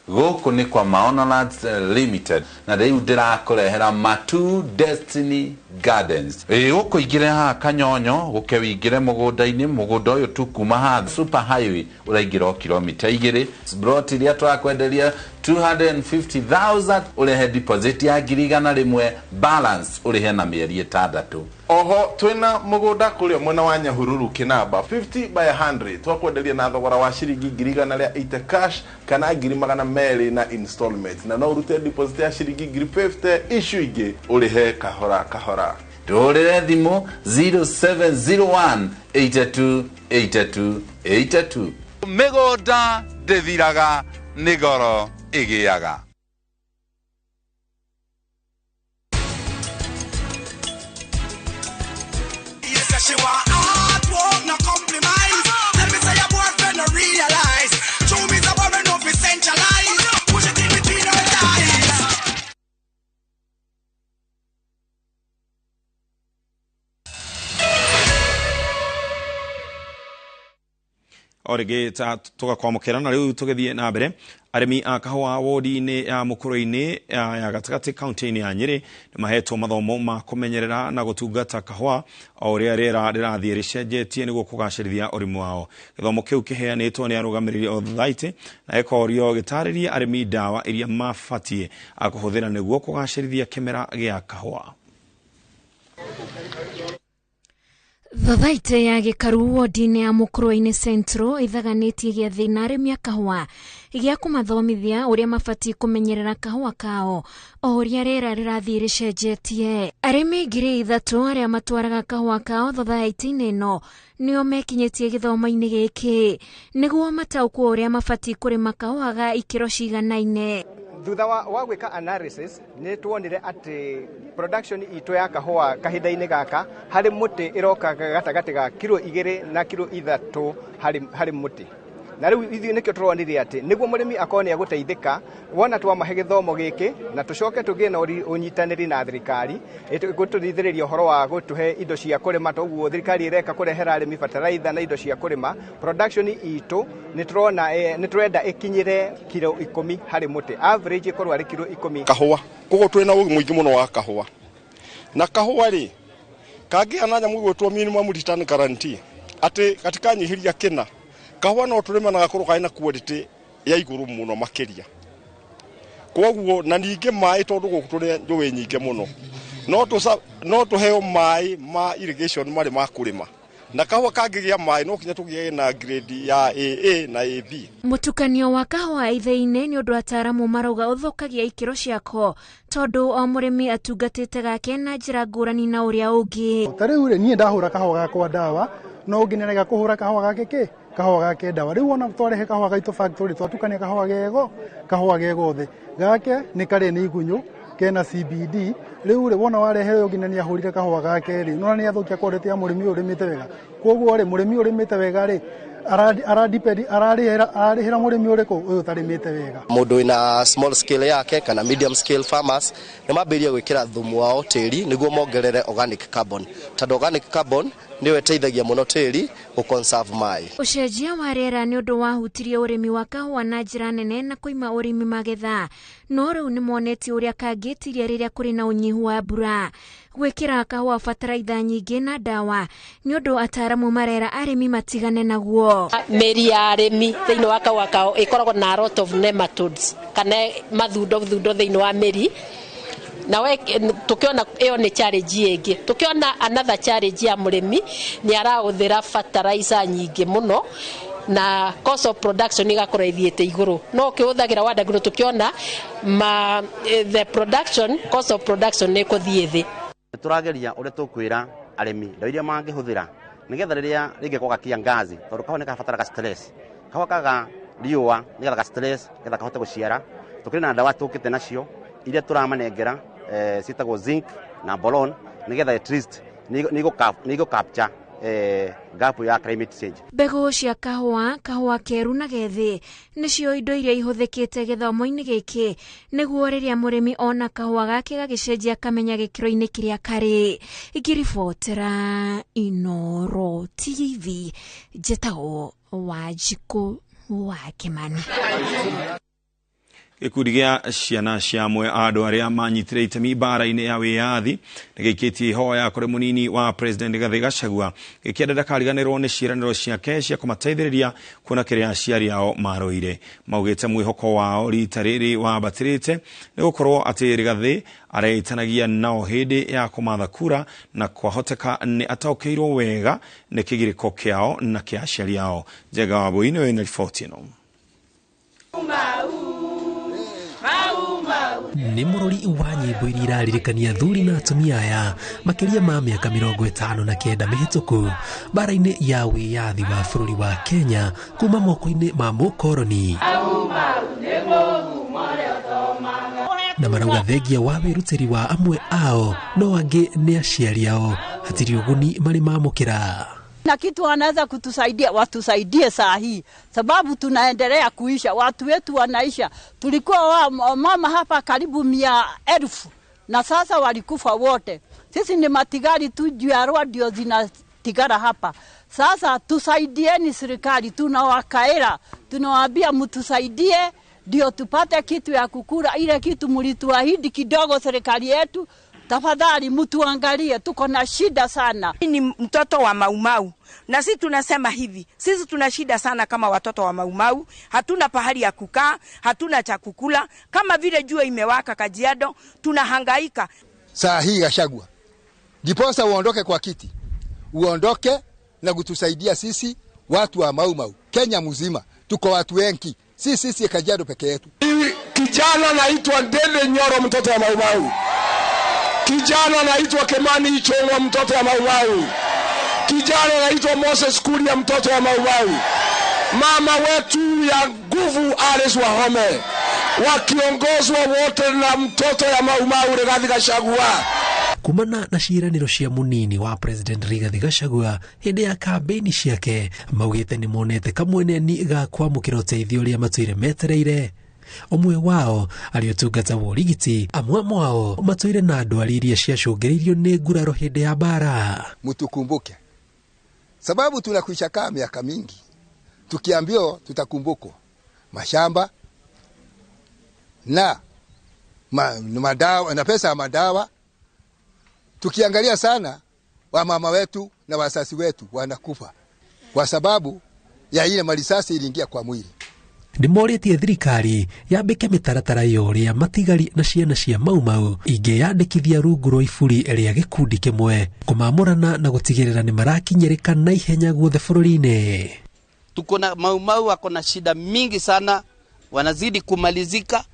Gũkũ nĩ kwa Maono Lands Limited, na rĩu ndĩrakũrehera Matu Destiny Gardens. Gũkũ ingĩre haha Kanyonyo, gũke wĩingĩre mũgũnda-inĩ, mũgũnda ũyũ tu kuma haha Super Highway ũraingĩra o kilomita 2. Plot iria tũrakwenderia 250,000 ũrehe deposit ya 100,000 balance ũrĩhe na mĩeri 6. Oho twina mugunda kuria mwena wa Nyahururu Kinamba 50 by 100 twakwenderia na thogora wa ciringi 180 cash kana 200 na installment, na no urute deposit ya ciringi 50 icio ingĩ ũrĩhe kahora kahora. Tũhũrĩre thimũ 0701 82 82 82. Mĩgũnda ndĩthiraga nĩ goro ĩgĩaga. She want hard work, no compromise. Let me say your boyfriend no realize. Show me the boy no be centralized. Push it in between her thighs. O rĩngĩ tũgakwamũkĩra na rĩu tũgĩthiĩ na mbere. Arĩmi a kahũa wodi-inĩ ya Mũkũrũ-inĩ ya gatagatĩ kaunti-inĩ ya Nyĩrĩ nĩ mahetwo mathomo ma kũmenyerera na gũtungata kahũa o ũrĩa rĩera rĩrathiĩ rĩcenjetie nĩguo kũgacĩrithia ũrĩmi wao. Gĩthomo kĩu kĩheanĩtwo nĩ arũgamĩrĩri a Thothaitĩ na gĩkorio gĩtarĩrie arĩmi ndawa iria mabatiĩ kũhũthĩra nĩguo kũgacĩrithia kĩmera gĩa kahũa. Thothaitĩ ya Gĩkaru wodi-inĩ ya Mũkũrũ-inĩ Central ĩthaganĩtie gĩathĩ na arĩmi a kahũa gĩa kũmathomithia ũrĩa mabatiĩ kũmenyerera kahũa kao o ũrĩa rĩera rĩrathiĩ rĩcenjetie. Arĩmi 3,000 arĩa matwaraga kahũa kao thothaitĩ-inĩ ĩno nĩo mekinyĩtie gĩthomo-inĩ gĩkĩ nĩguo mataũkwo ũrĩa mabatiĩ kũrĩma kahũa ga ikĩro ciganaine. Thutha wa gwĩka analysis nĩ tuonire atĩ production itũ ya kahũa kahinda-inĩ gaka harĩ mũtĩ ĩroka gatagatĩ ga kiro 2 na kiro 3 harĩ mũtĩ. Na rĩu ithuĩ nĩkĩo tũronire atĩ nĩguo mũrĩmi akorwo nĩ egũteithĩka wona twamahe gĩthomo gĩkĩ na tũcoke tũgĩe na ũnyitanĩri na thirikari gũtũteithĩrĩria ũhoro wa gũtũhe indo cia kũrĩma, toguo thirikari ĩreka kũrehera arĩmi bataraitha na indo cia kũrĩma. Production itũ nĩ tũrona nĩ tũrenda ĩkinyĩre kiro 10 harĩ mũtĩ, average ĩkorwo arĩ kiro 10. Kahũa koguo twĩna ũgĩ mũingĩ mũno wa kahũa, na kahũa rĩ kangĩgĩa na nyamũ ĩgwĩtwo minimum return guarantee atĩ gatikanyihĩria kĩna, kahũa no tũrĩme na gakorwo karĩ na quality ya igũrũ mũno makĩria. Koguo na ningĩ maĩ tondũ gũkũ tũrĩ njũĩ nyingĩ mũno no tũheo maĩ ma irrigation marĩ ma kũrĩma, na kahũa kangĩgĩa maĩ no kinya tũgĩe na grade ya AA na AB. Mũtukanio wa kahũa ithĩinĩ nĩ ũndũ ataaramu marauga ũthũkagia ikĩro ciako tondũ o mũrĩmi atungatĩte gake na njĩra ngũrani na ũrĩa ũngĩ. Ta rĩu rĩ niĩ ndahũra kahũa gakwa ndawa no ũngĩ nĩarega kũhũra kahũa gake kĩ kahũa gake ndawa. Rĩu ona twarehe kahũa gaitũ factory twatukania kahũa gegothe gake nĩ karĩ nĩ igunyũ kena CBD. Rĩu rĩ wona warehe ũyũ ũngĩ na nĩahũrire kahũa gake rĩ nona nĩathũkia quality ya mũrĩmi ũyũ ũrĩmĩte wega. Koguo rĩ mũrĩmi ũyũ ũrĩmĩte wega rĩ ararĩhĩra mũrĩmi ũrĩkũ ũyũ ũtarĩmĩte wega. Mũndũ wĩna small scale yake kana medium scale farmers nĩ mambĩrĩria gwĩkĩra thumu wao tĩri nĩguo mongerere organic carbon, tondũ organic carbon nĩyo ĩteithagia mũno tĩri gũ conserve maĩ. Ũcenjia wa rĩera nĩ ũndũ wahutirie ũrĩmi wa kahũa na njĩra nene na kũima ũrĩmi magetha, no rĩu nĩ monetie ũrĩa kangĩtiria rĩrĩa kũrĩ na ũnyihu wa mbura. Gwĩkĩra kahũa bataraitha nyingĩ na ndawa nĩ ũndũ ataaramu marera arĩmi matigane naguo. Mĩri ya arĩmi thĩinĩ wa kahũa kao ĩkoragwo na a lot of nematodes kana mathundo thundo thĩinĩ wa mĩri, na we tukiona ĩyo nĩ challenge ĩngĩ. Tukiona another challenge ya mũrĩmi nĩ arahũthĩra fertilizer nyingĩ mũno na cost of production igakorwo ithiĩte igũrũ, no ũkĩhũthagĩra Wondergrow tukiona ma the production cost of production nĩ ĩkũthiĩ thĩ. Tũrageria ũrĩa tũkwĩra arĩmi ndawa iria mangĩhũthĩra nĩgetha rĩrĩa rĩngĩ kwaga kiangazi, tondũ kahũa nĩ kabataraga stress, kahũa kaga riũa nĩgetha ga stress nĩgetha kahote gũciara. Tũkĩrĩ na ndawa tũkĩte nacio iria tũramanengera ciĩtagwo zinc na boron nĩgetha at least nĩ igũ capture gap ya climate change. Mbegũ cia kahũa, kahũa keru na gethĩ nĩcio indo iria ihũthĩkĩte gĩthomo-inĩ gĩkĩ nĩguo rĩrĩa mũrĩmi ona kahũa gake gagĩcenjia akamenya gĩkĩro-inĩ kĩrĩa karĩ. Ngĩribotera Inoro TV, njĩtagwo Wanjikũ wa Kĩmani. Gĩkundi gĩa ciana cia amwe a andũ arĩa manyitire itemi mbara-inĩ ya wĩyathi nĩ gĩikĩtie ihoya kũrĩ mũnini wa President Rigathĩ Gachagua gĩkĩenda ndakariganĩrwo nĩ ciĩranĩro ciake cia kũmateithĩrĩria kuona kĩrĩa aciari ao marũire. Maugĩte mwĩhoko wao rita rĩrĩ wambatĩrĩte nĩ gũkorwo atĩ Rigathĩ areĩtanagia nao hĩndĩ ya kũmatha kura na kwahoteka nĩ ataũkĩirwo wega nĩ kĩgirĩko kĩao na kĩa aciari ao. Njenga Wambui nĩwe wĩna riboti ĩno. Nĩ mũrori wa nyĩmbo iria iraririkania athuri na atumia aya makĩria ma mĩaka 59 mĩhĩtũku mbara-inĩ ya wĩyathi wa bũrũri wa Kenya kuma moko-inĩ ma mũkoroni, na marauga thengia wa wĩrutĩri wa amwe ao no angĩ nĩ aciari ao hatirĩ ũguni marĩ mamũkĩra. Na kitu wanaweza kutusaidia, watusaidie saa hii, sababu tunaendelea kuisha, watu wetu wanaisha. Tulikuwa wa mama hapa karibu 100,000 na sasa walikufa wote. Sisi ni matigari tu juu ya roa ndio zinatigara hapa. Sasa tusaidieni serikali, tunawakaera, tunawaambia mtusaidie ndio tupate kitu ya kukula, ile kitu mlituahidi kidogo serikali yetu. Tafadhali mtuangalie, tuko na shida sana. Ni mtoto wa Maumau na sisi tunasema hivi, sisi tuna shida sana kama watoto wa Maumau, hatuna pahali ya kukaa, hatuna cha kukula, kama vile jua imewaka Kajiado, tunahangaika. Saa hii Gachagua, ndiposa uondoke kwa kiti, uondoke na kutusaidia sisi watu wa Maumau, Kenya mzima, tuko watu wengi, sisi Kajiado peke yetu. Kijana naitwa Ndende Nyoro, mtoto wa Maumau. Kijana anaitwa Kemani Ichung'wa, mtoto wa Maumau. Kijana anaitwa Moses Kuria, mtoto wa Maumau. Mama wetu ya nguvu Alice Wahome, wakiongozwa wote na mtoto ya Maumau Rigathi Gachagua. Kumana na ciĩranĩro cia mũnini wa President Rigathi Gachagua hĩndĩ ya kambĩini ciake, maugĩte nĩ monete kamweneni ga kwamũkĩra ũteithio ũrĩa matũire metereire. Ũmwe wao arĩ ũtungata wa ũrigiti, amwe mwao matũire na ndwari iria ciacũngĩrĩirio nĩ nguraro hĩndĩ ya mbara. Mtukumbuke, sababu tunakwisha kaa miaka mingi tukiambiwa tutakumbukwa mashamba na madawa na pesa ya madawa. Tukiangalia sana wamama wetu na wasasi wetu wanakufa kwa sababu ya ile marisasi iliingia kwa mwili. Nĩmorĩtie thirikari yambĩke mĩtaratara ya ũrĩa matigari na ciana cia Maumau ingĩyandĩkithia rungu rwa iburi rĩa gĩkundi kĩmwe kũmamũrana na gũtigĩrĩra nĩ marakinyĩrĩka na ihenya guothe bũrũri-inĩ. Tuko na Maumau wako na shida mingi sana, wanazidi kumalizika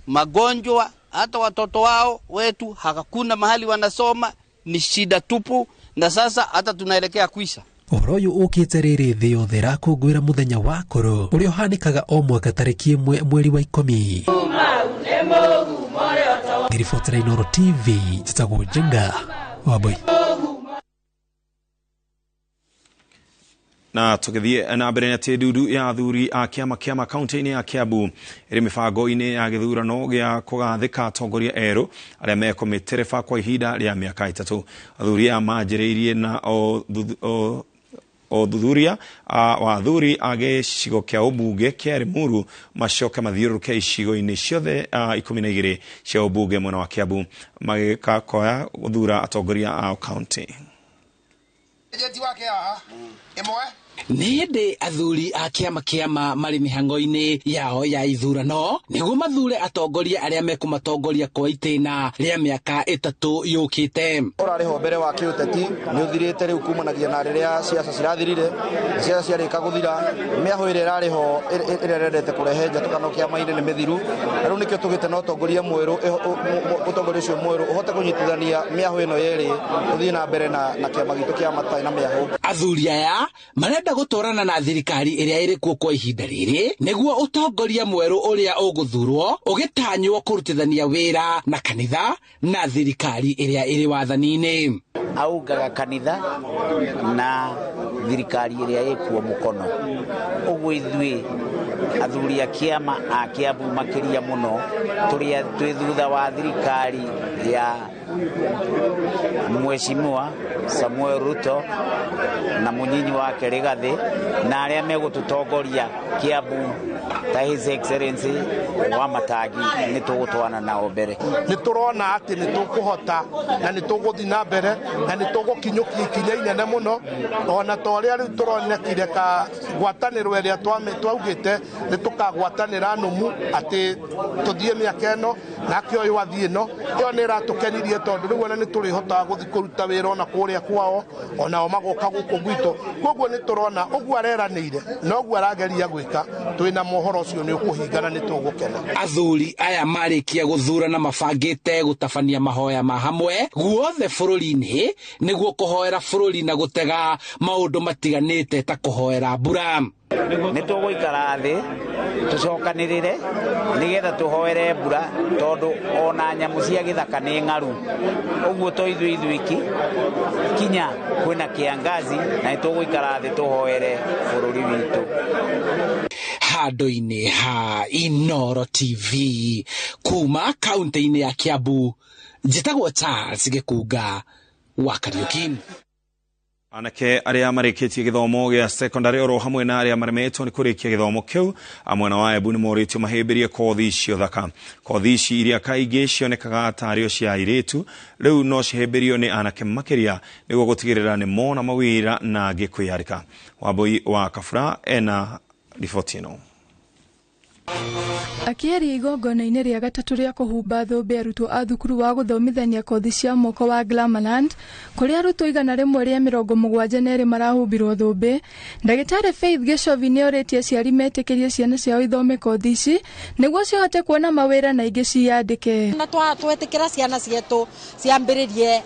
magonjwa, hata watoto wao wetu hakuna mahali wanasoma, ni shida tupu, na sasa hata tunaelekea kuisha. Ũhoro ũyũ ũkĩte rĩrĩ thĩ yothe ĩrakũngũĩra mũthenya wa kũrũ ũrĩa ũhanĩkaga o mwaka tarĩki 1 mweri wa 10. Ngĩribotera Inooro TV, njĩtagwo Njenga Wambui. Na tũgĩthiĩ na mbere atĩ ndundu ya athuri a kĩama kĩama kaunti-inĩ ya Kiambu ĩrĩ mĩbango-inĩ ya gĩthurano gĩa kũgathĩka atongoria erũ arĩa mekũmĩtereba kwa ihinda rĩa mĩaka 3. Athuri aya manjĩrĩirie na ũthuthuria wa athuri a gĩcigo kĩa ũmbunge kĩa Limuru macoke mathiũrũrũke icigo-inĩ ciothe 12 cia ũmbunge mwena wa Kiambu magĩkakoya gũthura atongoria a kaunti. Nĩ hĩndĩ athuri a kĩama kĩama marĩ mĩhang'o-inĩ yao ya ithurano nĩguo mathure atongoria arĩa mekũmatongoria kwa itĩna rĩa mĩaka 3 yũkĩte. Ũrarĩho mbere wa kĩũteti nĩ ũthirĩte rĩu kumanagia na rĩrĩa ciaca cirathirire, ciaca ciarĩka gũthira, mĩahũ ĩrĩa ĩrarĩho ĩrĩa ĩrendete kũrehe njatũkano kĩama-inĩ nĩ mĩthiru. Na rĩu nĩkĩo tũgĩte na ũtongoria mwerũ, ũtongoria ũcio mwerũ ũhote kũnyitithania mĩahũ ĩno yerĩ ũthiĩ na mbere na kĩama gitũ kĩa matarĩ na mĩahũ. Athuri aya marenda gũtwarana na thirikari ĩrĩa ĩrĩ kuo kwa ihinda rĩrĩ nĩguo ũtongoria mwerũ ũrĩa ũgũthurwo ũgĩtanywo kũrutithania wĩra na kanitha na thirikari ĩrĩa ĩrĩ wathani-inĩ. Augaga kanitha na thirikari ĩrĩa ĩkuo mũkono. Ũguo ithuĩ athuri a kĩama a Kiambu makĩria mũno tũrĩa twĩ thutha wa thirikari ya Mheshimiwa Samuel Ruto na mũnyinyi wake Rigathi na arĩa megũtũtongoria Kiambu Ta His Excellency wa Matangi nĩ tũgũtwana nao mbere. Nĩ tũrona atĩ nĩ tũkũhota na nĩ tũgũthiĩ na mbere na nĩ tũgũkinyũkia ikinya inene mũno, ona ta ũrĩa rĩu tũronekire ka ngwatanĩro ĩrĩa twaugĩte nĩ tũkagwatanĩra nũmu atĩ tũthiĩ mĩaka ĩno nake ũyũ athiĩ ĩno. Ĩyo nĩ ĩratũkenirie tondũ rĩu ona nĩ tũrĩhotaga gũthiĩ kũruta wĩra ona kũrĩa kwao, onao magoka gũkũ gwitũ. Koguo nĩ tũrona ũguo areranĩire na ũguo arageria gwĩka, twĩna mohoro ũcio nĩ ũkũhingana, nĩ tũgũkena. Athuri aya marĩkia gũthurana mabangĩte gũtabania mahoya ma hamwe guothe bũrũri-inĩ nĩguo kũhoera bũrũri na gũtega maũndũ matiganĩte ta kũhoera mbura. Nĩ tũgũikara thĩ tũcokanĩrĩre nĩgetha tũhoere mbura, tondũ ona nyamũ cia gĩthaka nĩ ng'aru. Ũguo to ithuĩ ithuiki kinya kwĩna kĩangazi, na nĩ tũgũikara thĩ tũhoere bũrũri witũ. Handũ-inĩ ha Inooro TV kuma kaunti-inĩ ya Kiambu, njĩtagwo Charles Gĩkunga wa Kariuki. Anake arĩa marĩkĩtie gĩthomo gĩa secondary oro hamwe na arĩa maremetwo nĩ kũrĩkia gĩthomo kĩu mwena wa Embu nĩ morĩtio mahĩmbĩrie kothi icio thaka. Kothi ici iria kaingĩ cionekaga tarĩo cia airĩtu rĩu no cihĩmbĩrio nĩ anake makĩria nĩguo gũtigĩrĩra nĩ mona mawĩra na angĩ kwĩyandĩka. Wambui wa Kabura ena riboti ĩno. Akĩaria igongona-inĩ rĩa gatatũ rĩa kũhumba thũmbĩ arutwo a thukuru wa gũthomithania kothi cia moko wa Glamourland, kũrĩa arutwo 172 marahumbirwo thũmbĩ, Ndagĩtarĩ Faith Gĩcovi nĩorĩtie aciari metĩkĩrie ciana ciao ithome kothi ici nĩguo cihote kuona mawĩra na ingĩ ciyandĩke. Na twetĩkĩra ciana cietũ ciambĩrĩrie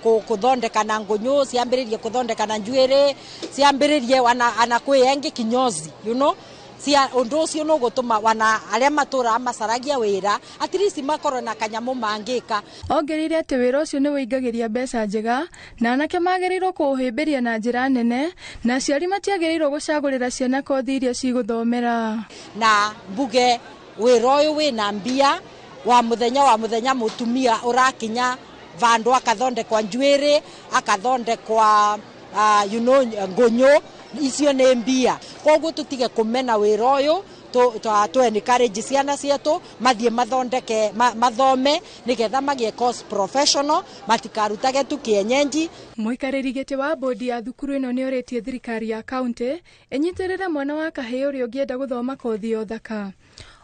kũthondeka na ngũnyũ, ciambĩrĩrie kũthondeka na njuĩrĩ, ciambĩrĩrie ana kwĩ engĩ kinyozi, you know, cia undu ucio no gutuma wana aria matura macaragia wira at least makorwo na kanyamu mangika. Ongereire ati wira ucio ni uingagiria mbeca njega na anake magĩrĩirwo kũũhĩmbĩria na njĩra nene na aciari matiagĩrĩirwo gũcagũrĩra ciana kothi iria cigũthomera. Na mbuge wira uyu wina mbia wa muthenya mutumia urakinya vandu akathondekwa njuĩrĩ, akathondekwa you know, ngunyu icio nĩ mbia. Koguo tutige kumena wira uyu, tu encourage ciana cietu mathie mathondeke mathome nigetha magie course professional, matikarutage tu kienyenji. Mũikarĩri gĩtĩ wa bodi ya thukuru ĩno nĩorĩtie thirikari ya kaunti ĩnyitĩrĩre mwana wa kahĩĩ ũrĩa ũngĩenda gũthoma kothi ya ũthaka.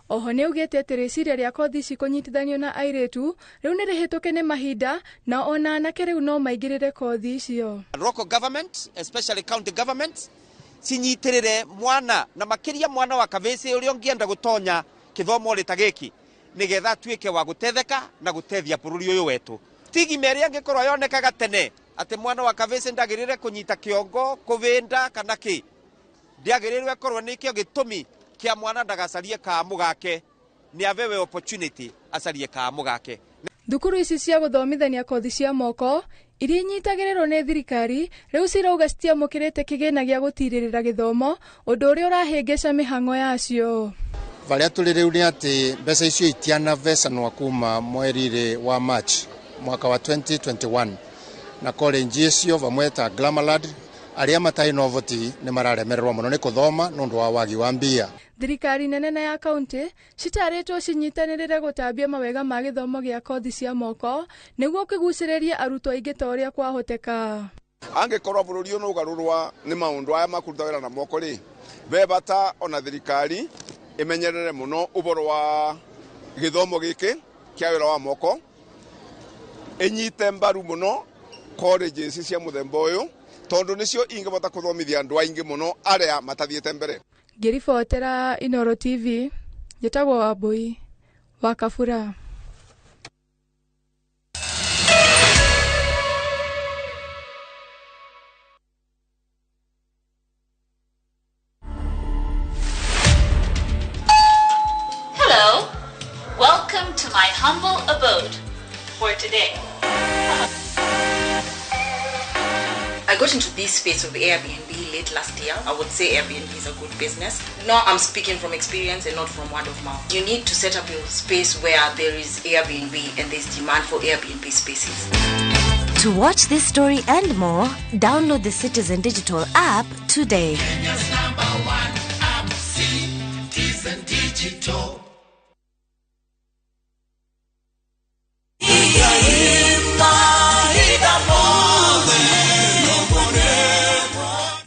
Oho nĩaugĩte atĩ rĩciria rĩa kothi ici kũnyitithanio na airĩtu rĩu nĩ rĩhĩtũke nĩ mahinda na ona anake rĩu no maingĩrĩre kothi icio. Local government, especially county government, cinyitirire mwana na makiria mwana wa kavisi uria ungienda gutonya kithomo rita giki nigetha atuike wa gutetheka na gutethia bururi uyu wetu. Tigi meri angikorwo yonekaga tene ati mwana wa kavisi ndagirire kunyita kiongo kuvinda kana ki ndiagirirwe akorwo nikio gitumi kia mwana ndagacarie kaamu gake, ni avewe opportunity acarie kaamu gake. Thukuru ici cia gũthomithania kothi cia moko iria inyitagĩrĩrwo nĩ thirikari rĩu cirauga citiamũkĩrĩte kĩgĩna gĩa gũtirĩrĩra gĩthomo, ũndũ ũrĩa ũrahĩngĩca mĩhang'o yacio. Varia tũrĩ rĩu nĩ atĩ mbeca icio itianavecanwa kuma mweri wa March mwaka wa 2021 na college icio vamwe ta Glamourland aria matarĩ na ũhoti nĩ mararemererwo mũno nĩ kũthoma nũndũ wa wagi wa mbia. Thirikari nene na ya kaunti citarĩtwo cinyitanĩrĩre gũtambia mawega ma gĩthomo gĩa kothi cia moko nĩguo kĩgucĩrĩrie arutwo aingĩ ta ũrĩa kwahoteka. Angĩkorwo bũrũri ũyũ nĩũgarũrwa nĩ maũndũ aya ma kũruta wĩra na moko rĩ, be bata ona thirikari ĩmenyerere mũno ũhoro wa gĩthomo gĩkĩ kĩa wĩra wa moko, ĩnyite mbaru mũno colleges cia mũthemba ũyũ tondũ nĩcio ingĩbota kũthomithia andũ aingĩ mũno arĩa matathiĩte mbere. Ngĩribotera Inooro TV, njĩtagwo Wambui wa Kabura. Hello, welcome to my humble abode for today. I got into this space of Airbnb late last year. I would say Airbnb is a good business. Now I'm speaking from experience and not from word of mouth. You need to set up your space where there is Airbnb and there's demand for Airbnb spaces. To watch this story and more, download the Citizen Digital app today. Kenya's number one app, Citizen. Digital.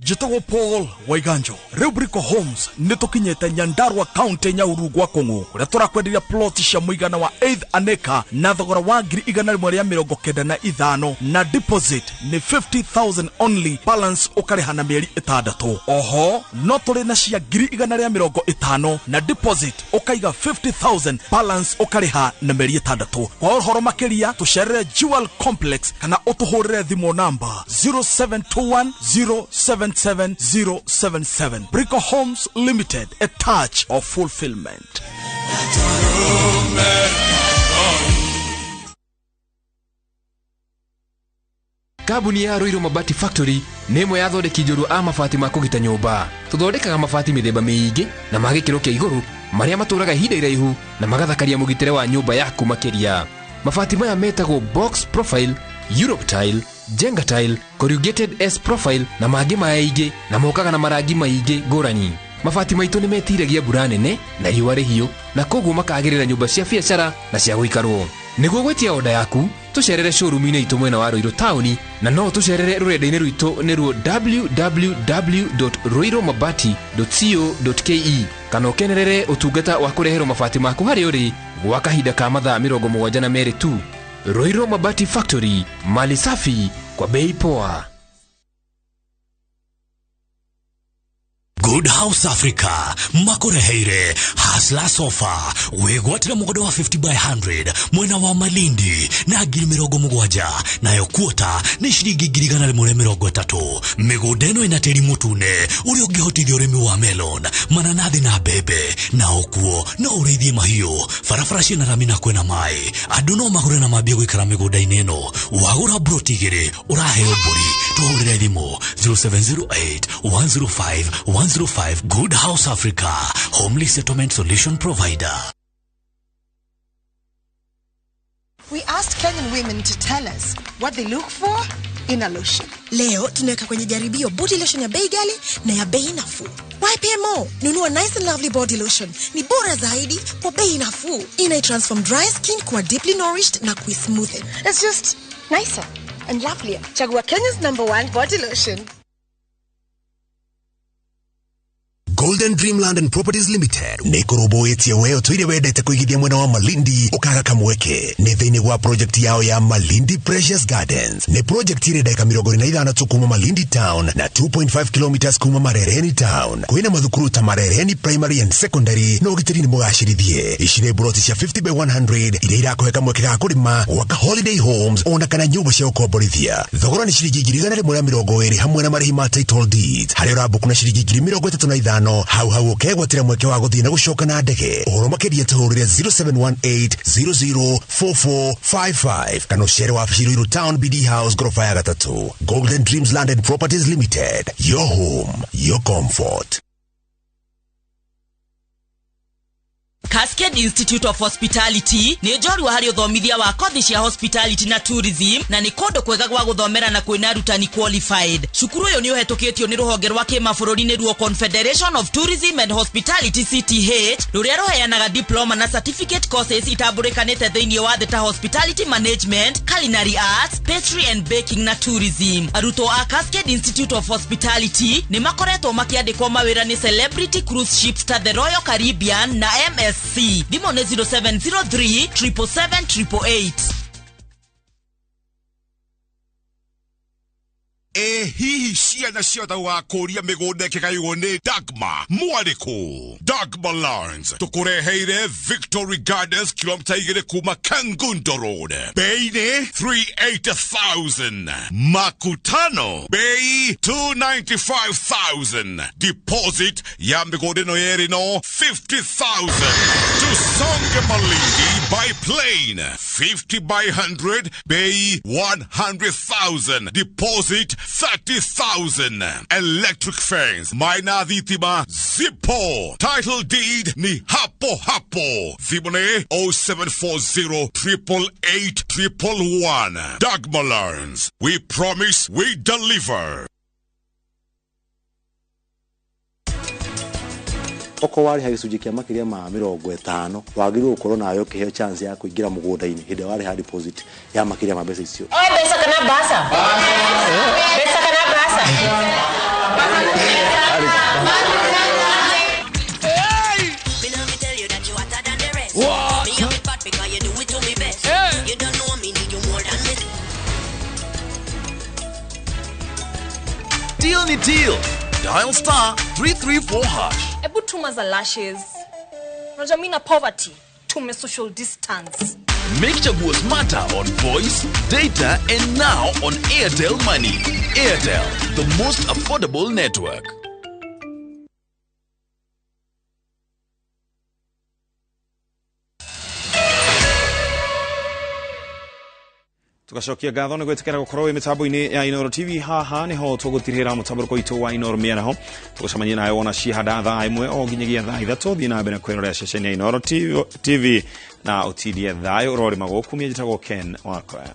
Njĩtagwo Paul Waiganjo. Rĩu Brico Homes nĩ tũkinyĩte Nyandarua, County Nyahururu, gwa Kũng'ũ, kũrĩa tũrakwenderia plot cia mũigana wa 8 an acre na thogora wa 195,000, na deposit nĩ 50,000 only, balance ũkarĩha na mĩeri 6. Oho no tũrĩ na cia 150,000, na deposit ũkaiga 50,000, balance ũkarĩha na mĩeri 6. Kwa ũhoro makĩria tũcerere Jewel Complex kana ũtũhũrĩre thimũ namba 0721 077077. Brico Homes Limited, a touch of fulfillment. Kambuni ya Ruiru Mabati Factory nĩ ĩmwe ya athondeki njorua a mabati ma kũgita nyũmba. Tũthondekaga mabati mĩthemba mĩingĩ na ma gĩkĩro kĩa igũrũ, marĩa matũraga ihinda iraihu na magathakaria mũgitĩre wa nyũmba yaku makĩria. Mabati maya metagwo box profile, Europe tile, Jenga tile, corrugated S profile na mangĩ maingĩ, na mokaga na marangi maingĩ ngũrani. Mabati maitũ nĩ metiragia mbura nene na riũa rĩhiũ, na koguo makagĩrĩra nyũmba cia biacara na cia gũikarwo. Nĩguo gwĩtia oda yaku, tũcerere showroom-inĩ itũ mwena wa Ruiru taũni, na no tũcerere rũrenda-inĩ rwitũ nĩruo www.ruirumabati.co.ke, kana ũkenerere ũtungata wa kũreherwo mabati maku harĩa ũrĩ gwa kahinda ka mathaa 72 tu. Ruiru Mabati Factory, mali safi kwa bei poa. Good House Africa makureheire Hasla Sofa. Wigwatire mũgũnda wa 50 by 100 mwena wa Malindi na 70,000, nayo kuota nĩ ciringi 130,000. Mĩgũnda ĩno ĩna tĩri mũtune ũrĩa ũngĩhotithia ũrĩmi wa melon, mananathi na mbembe, na okuo no ũrĩithie mahiũ. Barabara ciĩna rami na kwĩna maĩ. Andũ no magũre na mambie gũikara mĩgũnda-inĩ ĩno. Wagũra broti 2 ũraheo mbũri. Tũhũrĩre thimũ 0708 105 105. Good House Africa, homely settlement solution provider. We asked Kenyan women to tell us what they look for in a lotion. Leo tunaweka kwenye jaribio body lotion ya bei ghali na ya bei nafuu. YPMO, nunua Nice and Lovely body lotion. Ni bora zaidi kwa bei nafuu. Ina transform dry skin kuwa deeply nourished na kuismoothen. It's just nicer and lovelier. Chagua Kenya's #1 body lotion. Golden Dreamland and Properties Limited nĩ kũrũmbũĩtie we ũtũire wendete kũigithia mwena wa Malindi ũkaga kamweke. Nĩ thĩinĩ wa project yao ya Malindi Precious Gardens. Nĩ project ĩrĩ ndagĩka 45 tu kuma Malindi Town na 2.5 kilometers kuma Marereni Town. Kwĩna mathukuru ta Marereni Primary and Secondary na ũgitĩri nĩ mũgacĩrithie. Ici nĩ broti cia 50 by 100 iria irakũhe kamweke ga kũrĩma, gwaka holiday homes ona kana nyũmba cia gũkomborithia. Thogora nĩ ciringi 120,000 hamwe na marĩhi ma title deeds, harĩa ũrambuku na ciringi 35,000. Hau hau ũkegwatĩra mweke wa gũthiĩ na gũcoka na ndege. Ũhoro makĩria tũhũrĩre 0718 004455 kana ũcere wabici Ruiru Town, BD House, gorofa ya 3. Golden Dreams Land and Properties Limited, your home, your comfort. Cascade Institute of Hospitality nĩ njorua harĩ ũthomithia wa kothi cia hospitality na tourism, na nĩ kũndũ kwega gwa gũthomera na kwĩna arutani qualified. Cukuru ũyũ nĩ ũhetũkĩtio nĩ rũhonge rwa kĩmabũrũri nĩruo Confederation of Tourism and Hospitality CTH, rũrĩa rũheanaga diploma na certificate courses itambũrĩkanĩte thĩinĩ wa thĩ ta hospitality management, culinary arts, pastry and baking na tourism. Arutwo a Cascade Institute of Hospitality nĩ makoretwo makĩandĩkwo mawĩra nĩ celebrity cruise ships ta the Royal Caribbean na MSC. Thimũ nĩ 0703 777 888. Ĩ hihi ciana ciothe ũgakũria mĩgũnda ĩkĩgaywo nĩ Dagma mwarĩkũ? Dagma Lands tũkũreheire Victory Gardens, kilomita 2 kuma Kangundo Road. Bei nĩ 380,000. Makutano bei 295,000. Deposit ya mĩgũnda ĩno yerĩ no 50,000. Tusonge Malindi by plane, 50 by 100, bei 100,000. Deposit 30,000. Electric fence, maina thitima zipo. Title deed ni hapo hapo. Thimũ 0740 888 111. Dagma Lands. We promise, we deliver. Okorwo warĩha gĩcunjĩ kĩa makĩria ma 50, wagĩrĩirwo gũkorwo nawe ũkĩheo chance ya kũingĩra mũgũnda-inĩ hĩndĩ ĩrĩa warĩha deposit ya makĩria ma mbeca icio. Oe mbeca kana mbasa? Mbeca kana mbasa? What? Deal ni deal. Dial *334#. Ebu tuma za lashes. Unajua mimi na poverty, tume social distance. Make Chaguo smarter on voice, data, and now on Airtel Money. Airtel, the most affordable network. Tugacokia ngatho nĩ gwĩtĩkĩra gũkorwo wĩ mĩtambo-inĩ ya Inooro TV. Haha nĩho tũgũtirĩra mũtamũrũko witũ wa Inooro mĩaraho. Tũgũcemania nawe wona cihanda thaa 1 o nginyagia thaa 3. Thiĩ na mbere kwĩrorera ceceni ya Inooro TV na ũtindie thayũ ũrorĩma gũkumia. Njĩtagwo Ken Wakoya.